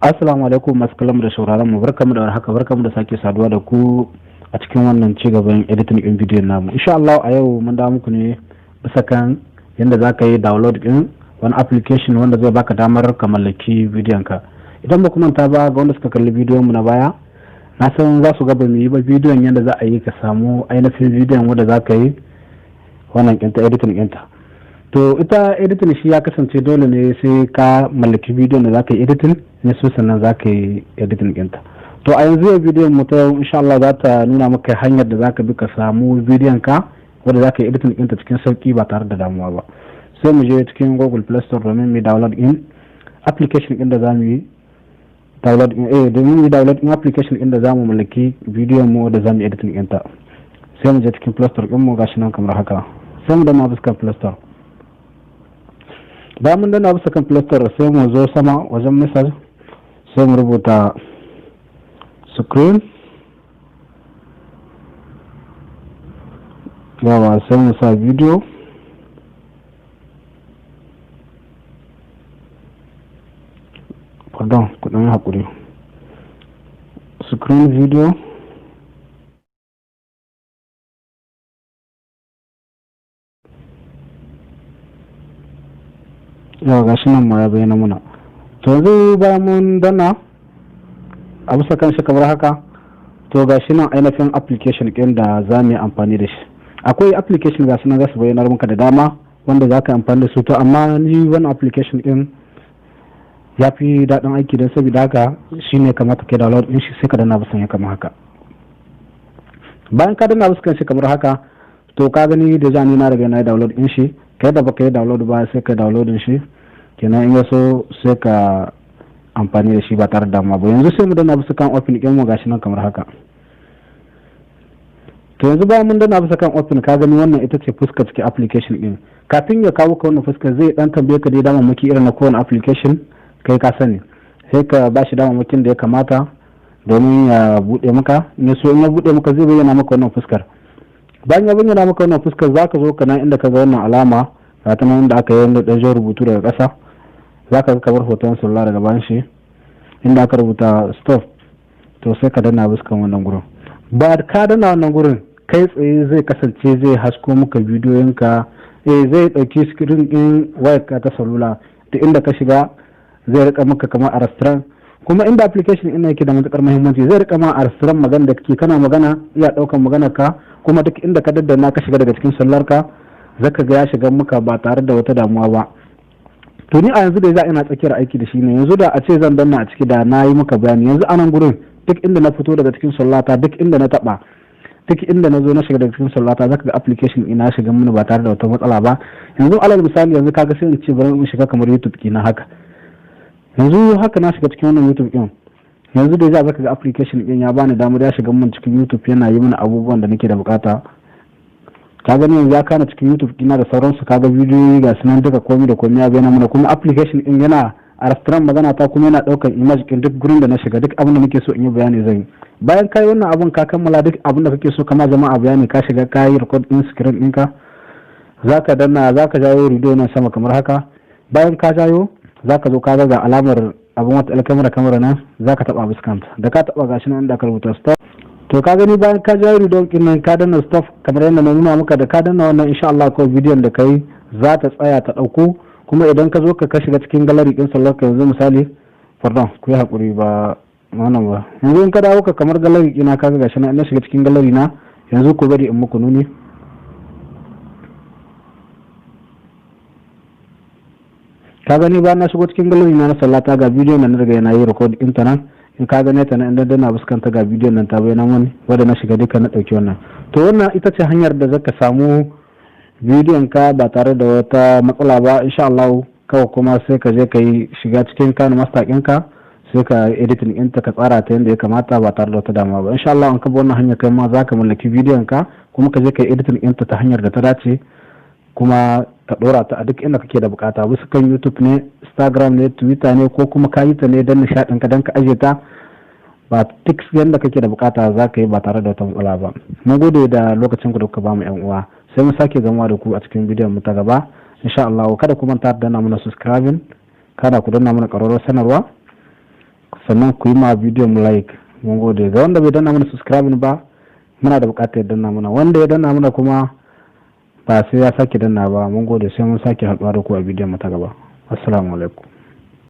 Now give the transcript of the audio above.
Assalamu alaikum masu kallon da sauraron mu, barkamu da warhaka, barkamu da sake saduwa da ku a cikin wannan ci gaban editing din bidiyon namu. Insha Allah a yau mun dawo muku ne bisa kan yadda za ka yi download din wani application wanda zai baka damar ka mallaki bidiyon ka. Idan ba ku manta ba, ga wanda suka kalli bidiyon mu na baya, na san za su ga ba mu yi ba bidiyon yadda za a yi ka samu ainihin bidiyon wanda za ka yi wannan ɗinta, editing ɗinta. To ita editing shi ya kasance dole ne sai ka mallaki bidiyon da za ka yi editing ne so, sannan za ka yi editing ɗinta. To a yanzu yau bidiyon mu ta yau insha Allah za ta nuna maka hanyar da za ka bi ka samu bidiyon ka wanda za ka yi editing ɗinta cikin sauki ba tare da damuwa ba. Sai mu je cikin Google Play Store domin mu download in application ɗin da za mu yi download in, domin mu download in application ɗin da za mu mallaki bidiyon mu da za mu yi editing ɗinta. Sai mu je cikin Play Store ɗin mu, gashi nan kamar haka. Sai mu danna fuskar Play Store. Bayan mun danna bisa kan Play Store, sai mu zo sama wajen message, sai mu rubuta screen. Yawa, sai mu sa video. Pardon, kudin haƙuri, screen video. Yawa, gashi nan ma ya bayyana muna. To yanzu bayan mun danna a bisa kan shi kamar haka, to gashi nan ainihin application ɗin da za mu yi amfani da shi. Akwai application ga nan za su bayyanar maka da dama wanda za ka amfani da su. To amma ni wannan application ɗin ya fi daɗin aiki, don saboda haka shine kamata ka download ɗin shi. Sai ka danna bisan ya kamar haka. Bayan ka danna bisa kan shi kamar haka, to ka gani da ni na riga na yi download ɗin shi. Kai da baka yi download ba, sai ka download shi kenan. In ya so sai ka amfani da shi ba tare da damuwa ba. Yanzu sai mu danna bisa kan open ɗin mu, gashi nan kamar haka. To yanzu bayan mun danna bisa kan open, ka gani wannan ita ce fuskar cikin application ɗin. Kafin ya kawo ka wannan fuskar, zai dan tambaye ka dai damammaki irin na kowane application, kai ka sani. Sai ka ba shi damammakin da ya kamata domin ya buɗe maka. In ya so in ya buɗe maka, zai bayyana maka wannan fuskar. Bayan ya bayyana maka wannan fuskar, za ka zo ka nan inda ka ga wannan alama, ga ta nan inda aka yi wanda ɗan rubutu daga ƙasa, za ka ga kamar hoton salula daga bayan shi, inda aka rubuta stop. To sai ka danna fuskan wannan gurin. Ba ka danna wannan gurin, kai tsaye zai kasance zai hasko maka bidiyoyinka, zai ɗauki screen ɗin wayarka ta salula. Duk inda ka shiga zai rika maka kamar a restaurant. Kuma inda application ina yake da matukar muhimmanci, zai rika ma a restaurant magana da kake, kana magana iya ɗaukan magana ka. Kuma duk inda ka daddana ka shiga daga cikin sallar ka, zaka ga ya shiga maka ba tare da wata damuwa ba. To ni a yanzu da za ina tsakiyar aiki da shi ne. Yanzu da a ce zan danna a ciki, da na yi maka bayani. Yanzu a nan gurin, duk inda na fito daga cikin sallata, duk inda na taba, duk inda na zo na shiga daga cikin sallata, zaka ga application ina shiga mini ba tare da wata matsala ba. Yanzu alal misali, yanzu kaga sai in ce bari in shiga kamar YouTube kina haka. Yanzu haka na shiga cikin wannan YouTube din. Yanzu da za ka ga application din ya bani damar ya shiga mun cikin YouTube, yana yi mana abubuwan da nake da bukata. Ka gani yanzu ya kana cikin YouTube dina da sauransu. Kaga bidiyoyi ga sunan duka, komai da komai ya bayyana mana. Kuma application din yana a restaurant magana ta, kuma yana daukar image din duk gurin da na shiga. Duk abin da nake so in yi bayani zan yi. Bayan kai wannan abun ka kammala duk abin da kake so kama jama'a bayani, ka shiga ka yi record din screen ɗinka, zaka danna, zaka jawo rido nan sama kamar haka. Bayan ka jawo, zaka zo ka ga alamar abin wata kamera kamera nan, zaka taba fuskanta. Da ka taba, gashi nan inda ka rubuta stop. To ka gani, bayan ka jawo ridon din nan, ka danna stop kamar yadda na nuna maka, da ka danna wannan, insha Allah ko bidiyon da kai za ta tsaya ta dauko. Kuma idan ka zo ka shiga cikin gallery din sallar ka, yanzu misali, pardon, ku yi hakuri, ba wannan ba, yanzu in ka dawo ka kamar gallery ina, kaga gashi nan na shiga cikin gallery na. Yanzu ku bari in muku nuni. Ka gani, bayan na shigo cikin gallery na na sallata, ga bidiyon da na riga yana yi record din ta nan. In ka gane ta nan, inda dana fuskanta, ga bidiyon nan ta bayyana mani wanda na shiga duka na dauki wannan. To wannan ita ce hanyar da zaka samu bidiyon ka ba tare da wata matsala ba insha Allah. Kawai kuma sai ka je ka yi shiga cikin KineMaster ɗinka, sai ka editing ɗinta, ka tsara ta yadda ya kamata ba tare da wata damuwa ba. Insha Allah in ka bi wannan hanyar, kai ma za ka mallaki bidiyon ka, kuma ka je ka yi editing ɗinta ta hanyar da ta dace, kuma ka ɗora ta a duk inda kake da bukata, wasu kan YouTube ne, Instagram ne, Twitter ne, ko kuma ka yi ta ne don nishaɗin ka, don ka ajiye ta ba, duk yadda kake da bukata za ka yi ba tare da wata matsala ba. Mun gode da lokacin ku da kuka bamu, yan uwa. Sai mu sake gamuwa da ku a cikin bidiyon mu ta gaba insha Allah. Kada ku manta da danna mana subscribing, kada ku danna mana ƙararrawar sanarwa. Sannan ku yi ma bidiyon mu like. Mun gode. Ga wanda bai danna mana subscribe ba, muna da bukatar ya danna mana. Wanda ya danna mana kuma, ba sai ya sake danna ba. Mun gode, sai mun sake haɗuwa da ku a bidiyon mu ta gaba. Assalamu alaikum.